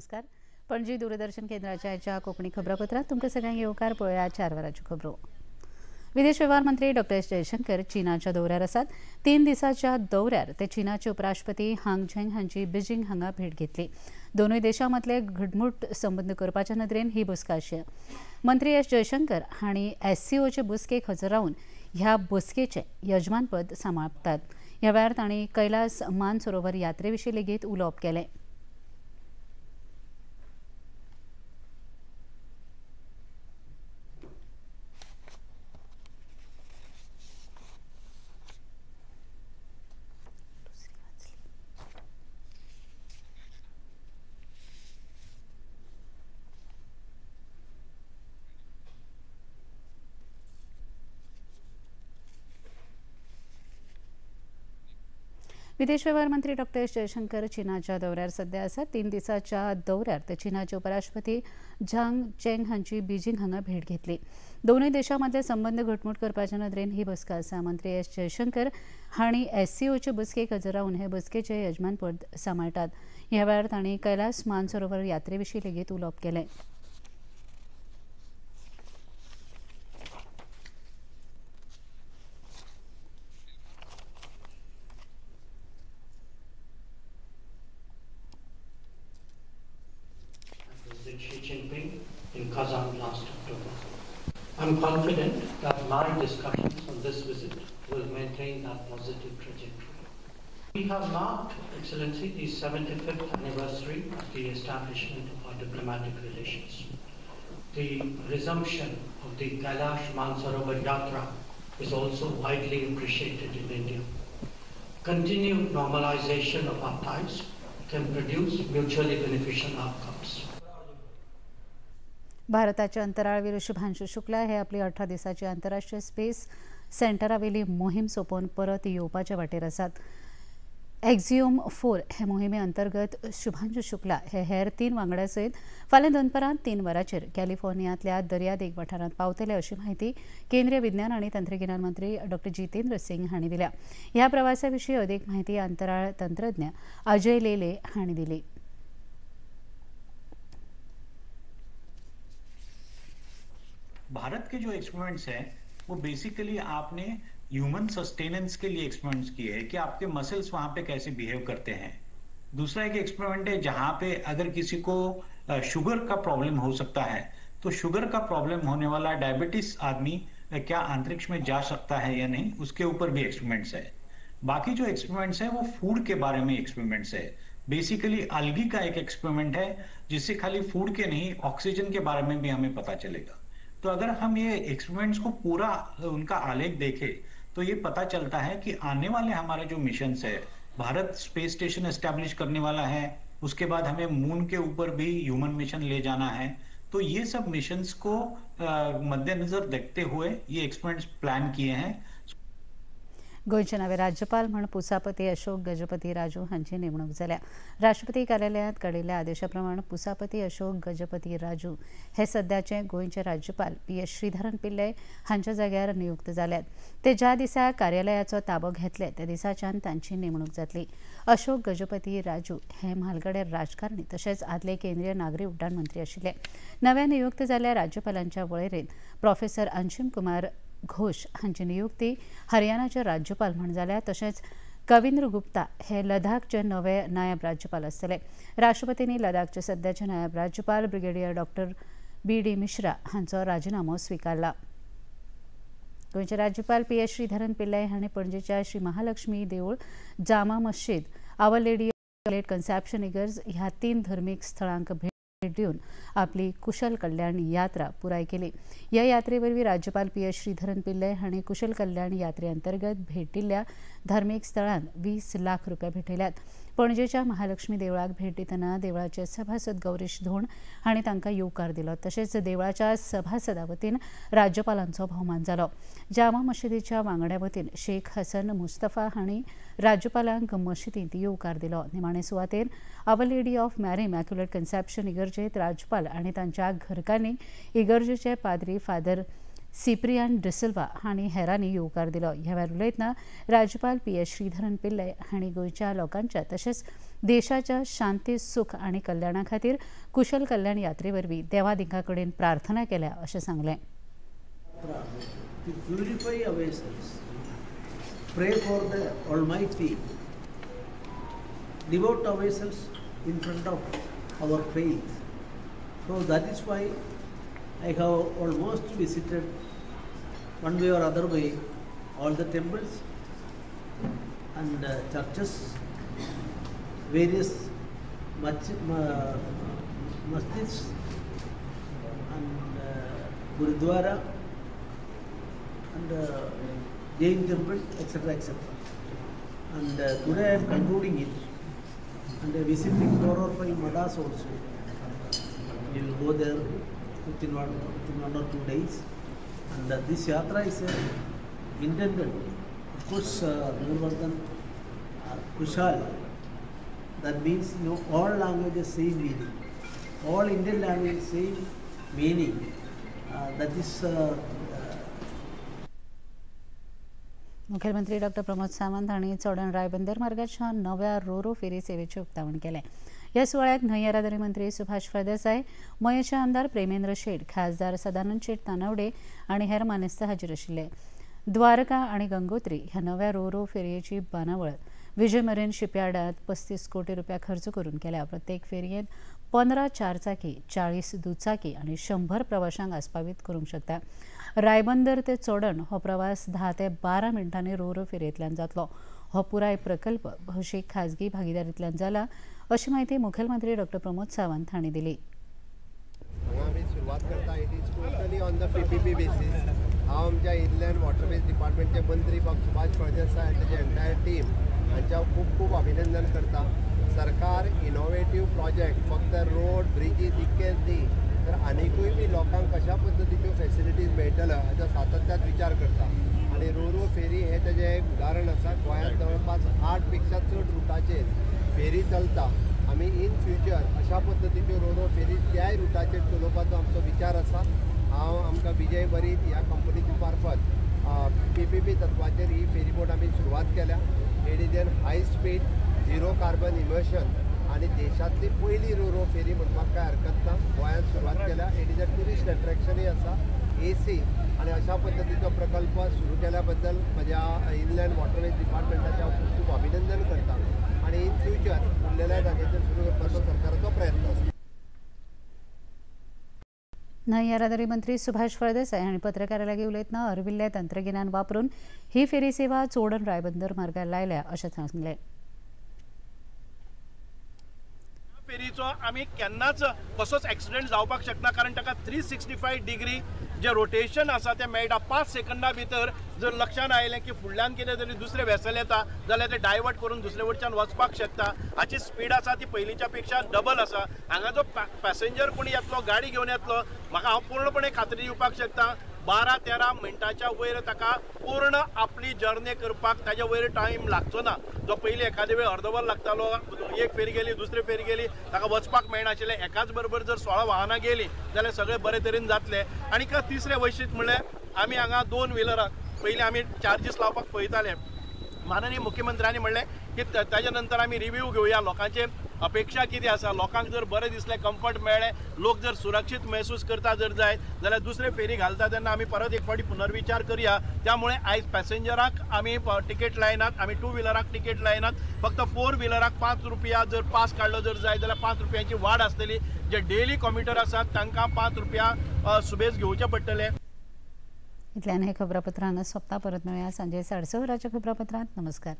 नमस्कार. पणजी दूरदर्शन केंद्राच्या कोंकणी खबरापत्रांत तुमकां सगळ्यांक येवकार. पळोवया 4 वरांच्यो खबरो. विदेश वेव्हार मंत्री डॉक्टर एस जयशंकर चीनाच्या दौऱ्यार आसात. 3 दिसाच्या दौऱ्यार ते चीनाचे उपराष्ट्रपती हांग झेंग हांची बीजिंग हांगा भेट घेतली. दोनूय देशां मदले घटमूट संबंद करपाच्या नदरेन ही बसका आशिल्ली. मंत्री एस जयशंकर हांणी एससीओचे बसकेक हजर रावन ह्या बसकेचें यजमानपद सांबाळटात. ह्या वेळार तांणी कैलास मानसरोवर यात्रे विशीं लेगीत उलोवप केलें. विदेश व्यवहार मंत्री डॉक्टर एस जयशंकर चीनाच्या दौऱ्यार सध्या आसात. 3 दिसाच्या दौऱ्यार ते चीनाचे उपराष्ट्रपती झांग चेंग हांची बीजिंग हांगा भेट घेतली. दोनूय देशां मदले संबंद घटमूट करपाच्या नदरेन ही बसका आसा. मंत्री एस जयशंकर हांणी एससीओचे बसकेक हजर रावन हे बसकेचे यजमानपद सांबाळटात. ह्या वेळार तांणी कैलास मानसरोवर यात्रे विशीं लेगीत उलोवप केलें. Xi Jinping in Kazan last October. I'm confident that my discussions on this visit will maintain that positive trajectory. We have marked, Excellency, the 75th anniversary of the establishment of our diplomatic relations. The resumption of the Kailash Mansarovar Yatra is also widely appreciated in India. Continued normalization of our ties can produce mutually beneficial outcomes. भारताचे अंतराळवीर शुभांशु शुक्ला हे आपली 18 दिसाची आंतरराष्ट्रीय space सेंटरावेली मोहीम सोंपोवन परत येवपाचे वाटेर आसात. एक्झिओम 4 हे मोहिमे अंतर्गत शुभांशु शुक्ला हे हेर 3 वांगड्या सयत फाल्यां दनपरां 3 वरांचेर कॅलिफोर्नियांतल्या दर्यादेग वाठारांत पावतले अशी म्हायती केंद्रीय विज्ञान आनी तंत्रगिन्यान मंत्री डॉक्टर जितेंद्र सिंग हांणी दिल्या. ह्या प्रवासा विशीं अदीक म्हायती अंतराळ तंत्रज्ञ अजय लेले हांणी दिली. भारत के जो एक्सपेरिमेंट्स हैं वो बेसिकली आपने ह्यूमन सस्टेनेंस के लिए एक्सपेरिमेंट्स किए हैं कि आपके मसल्स वहाँ पे कैसे बिहेव करते हैं. दूसरा एक एक्सपेरिमेंट है जहाँ पे अगर किसी को शुगर का प्रॉब्लम हो सकता है तो शुगर का प्रॉब्लम होने वाला डायबिटीज आदमी क्या अंतरिक्ष में जा सकता है या नहीं, उसके ऊपर भी एक्सपेरिमेंट्स है. बाकी जो एक्सपेरिमेंट्स है वो फूड के बारे में एक्सपेरिमेंट्स है. बेसिकली अलगी का एक एक्सपेरिमेंट है जिससे खाली फूड के नहीं ऑक्सीजन के बारे में भी हमें पता चलेगा. तो अगर हम ये एक्सपेरिमेंट्स को पूरा उनका आलेख देखें तो ये पता चलता है कि आने वाले हमारे जो मिशंस है, भारत स्पेस स्टेशन एस्टेब्लिश करने वाला है, उसके बाद हमें मून के ऊपर भी ह्यूमन मिशन ले जाना है, तो ये सब मिशंस को मद्देनजर देखते हुए ये एक्सपेरिमेंट्स प्लान किए हैं. गोंयचे नवे राज्यपाल म्हूण पुसापती अशोक गजपती राजू हांची नेमणूक जाल्या. राष्ट्रपती कार्यालयांत काडिल्ल्या आदेशा प्रमाण पुसापती अशोक गजपती राजू हे सद्याचे गोंयचे राज्यपाल पी एस श्रीधरन पिल्लय हांच्या जाग्यार नियुक्त जाल्यात. ते ज्या दिसा कार्यालयाचो ताबो घेतले त्या दिसाच्यान तांची नेमणूक जातली. अशोक गजपती राजू हे म्हालगडे राजकारणी तशेंच आदले केंद्रीय नागरी उड्डाण मंत्री आशिल्ले. नव्या नियुक्त जाल्ल्या राज्यपालांच्या वळेरेंत प्रोफेसर अंशीम कुमार घोष हांची नियुक्ती हरियाणाचे राज्यपाल म्हूण जाल्या. तशेंच कविंद्र गुप्ता हे लडाखचे नवे नायब राज्यपाल आसतले. राष्ट्रपतींनी लडाखचे सद्याचे नायब राज्यपाल ब्रिगेडियर डॉक्टर बी.डी. मिश्रा हांचो राजिनामो स्विकारला. गोंयचे राज्यपाल पी एस श्रीधरन पिल्लय हांणी पणजेच्या श्री महालक्ष्मी देवूळ, Jama Masjid, our lady of conception इगर्ज ह्या 3 धर्मीक स्थळांक भेट दिवन आपली कुशल कल्याण यात्रा पुराय केली. ह्या यात्रे वरवीं राज्यपाल पी एस श्रीधरन पिल्लय हांणी कुशल कल्याण यात्रे अंतर्गत भेट दिल्ल्या धार्मीक स्थळांत 20 लाख रुपया भेटयल्यात. पणजेच्या महालक्ष्मी देवळाक भेट दितना देवळाचे सभासद गौरीश धोंड हांणी तांकां येवकार दिलो. तशेंच देवळाच्या सभासदा वतीन राज्यपालांचो भोवमान जालो. जामा मशिदीच्या वांगड्या वतीन शेख हसन मुस्तफा हांणी राज्यपालांक मशिदींत येवकार दिलो. निमाणे सुवातेर our lady of Mary immaculate conception इगर्जेत राज्यपाल आनी तांच्या घरकान्नी इगर्जेचे पाद्री फादर सिप्रियान डिसिल्वा हांणी हेरांनी येवकार दिलो. ह्या वेळार उलयतना राज्यपाल पी एस श्रीधरन पिल्लय हांणी गोंयच्या लोकांच्या तशेंच देशाच्या शांती सुख आनी कल्याणा खातीर कुशल कल्याण यात्रे वरवीं देवादिका कडेन प्रार्थना केल्या अशें सांगलें. To purify ourselves, pray for the Almighty, devote ourselves in front of our faith. So that is why I have almost visited one way or other way all the temples and churches, various masjids and Gurudwara and Jain temple, etc., etc. And today I am concluding it and visiting 4 or 5 madas also. We will go there within one or 2 days. And this yatra is intended, of course, Nurvardhan Kushal, that means you know, all languages same meaning, all Indian languages same meaning. That is मुख्यमंत्री doctor Pramod Sawant हांणी चोडण रायबंदर मार्गाच्या नव्या रोरो फेरी सेवेचें उक्तावण केलें. ह्या सुवाळ्याक न्हंय येरादारी मंत्री सुभाष फळदेसाय, मयेचे आमदार प्रेमेंद्र शेट, खासदार सदानंद शेट तानावडे आनी हेर मानेस्त हाजीर आशिल्ले. द्वारका आनी गंगोत्री ह्या नव्या रोरो फेरयेची बांदावळ विजय मरीन शिपयार्डांत 35 कोटी रुपया खर्च करून केल्या. प्रत्येक फेरयेंत 15 चारचाकी, 40 दुचाकी आनी 100 प्रवाशांक आस्पावीत करूंक शकता. रायबंदर ते चोडण हो प्रवास 10 ते 12 मिनटांनी रोरो फेरयेंतल्यान जातलो. हो पुराय प्रकल्प भौशीक खाजगी भागीदारींतल्यान जाला अशी म्हायती मुखेलमंत्री डॉक्टर प्रमोद सावंत हांणी दिली. हांगा आमी सुरवात करता. It is totally on the PPP basis. हांव आमच्या इनलँड वॉटरवेज डिपार्टमेंटचे मंत्री बाब सुभाष फळदेसाय आनी ताची एंटायर टीम हांच्या हांव खूब खूब अभिनंदन करता. सरकार इनोवेटीव प्रोजेक्ट फक्त रोड ब्रिजीस इतकेच न्ही तर आनिकूय बी लोकांक कशा पद्दतीच्यो फेसिलिटीज मेळटल्यो हाचो सातत्यान विचार करता आनी रोरो फेरी हें तेजें एक उदाहरण आसा. गोंयांत जवळपास 8 पेक्षा चड रुटाचेर फेरी चलता. आमी इन फ्युचर अशा पद्दतीच्यो रोरो फेरी त्याय रुटाचेर चलोवपाचो आमचो विचार आसा. हांव आमकां विजय बरीत ह्या कंपनीच्या मार्फत PPP तत्वाचेर ही फेरीबोट आमी सुरवात केल्या. It is an high speed zero carbon emission आनी देशांतली पयली रोरो फेरी म्हणपाक कांय हरकत ना. गोंयांत सुरवात केल्या. It is a tourist अट्रॅक्शनूय आसा, AC आनी अशा पद्दतीचो प्रकल्प सुरू केल्या बद्दल म्हज्या इनलँड वॉटरवेज डिपार्टमेंटाचें हांव खूब खूब अभिनंदन करता आनी इन फ्युचर उरलेल्या जाग्याचेर सुरू करपाचो सरकाराचो प्रयत्न आसा. न्हंय येरादारी मंत्री सुभाष फळदेसाय हांणी पत्रकारां लागीं उलयतना अर्विल्लें तंत्रगिन्यान वापरून ही फेरी सेवा चोडण रायबंदर मार्गार लायल्या अशें सांगलें. फेरीचो आमी केन्नाच कसोच एक्सिडंट जावपाक शकना, कारण ताका 365 डिग्री जे रोटेशन आसा तें मेळटा. 5 सेकंदा भितर जर लक्षान आयलें की फुडल्यान कितें तरी दुसरें वेसल येता जाल्यार तें डायवर्ट करून दुसरे वटच्यान वचपाक शकता. हाची स्पीड आसा ती पयलींच्या पेक्षा डबल आसा. हांगा जो पॅसेंजर कोणी येतलो, गाडी घेवन येतलो, म्हाका हांव पूर्णपणे खात्री दिवपाक शकता 12-13 मिनटाच्या वयर ताका पूर्ण आपली जर्नी करपाक ताज्या वयर टायम लागचो ना. जो पयलीं एखादे वेळ अर्दवर लागतालो, एक फेरी गेली दुसरी फेरी गेली ताका वचपाक मेळनाशिल्लें. एकाच बरोबर जर 16 वाहनां गेलीं जाल्यार सगळें बरे तरेन जातलें. आनी तिसरें वैशिश्ट म्हणल्यार आमी हांगा 2 व्हिलराक पयलीं आमी चार्जीस लावपाक पळयताले. माननीय मुख्यमंत्र्यांनी म्हणलें की ताज्या नंतर आमी रिव्यू घेवया, लोकांचे अपेक्षा कितें आसा, लोकांक जर बरें दिसलें, कम्फर्ट मेळ्ळें, लोक जर सुरक्षीत महसूस करता जर जायत जाल्यार दुसरे फेरी घालता तेन्ना आमी परत एक फावटी पुनर्विचार करया. त्यामुळे आयज पॅसेंजराक आमी तिकेट लायनात, आमी 2 व्हिलराक तिकेट लायनात. फक्त 4 व्हिलराक 5 रुपया जर पास काडलो जर जायत जाल्यार 5 रुपयांची वाड आसतली. जे डेली कॉम्युटर आसात तांकां 5 रुपया सुबेज घेवचे पडटले. इतल्यान हे खबरापत्र हांगा सोंपता. परत मेळया सांजे 6:30 वरांच्या खबरापत्रांत. नमस्कार.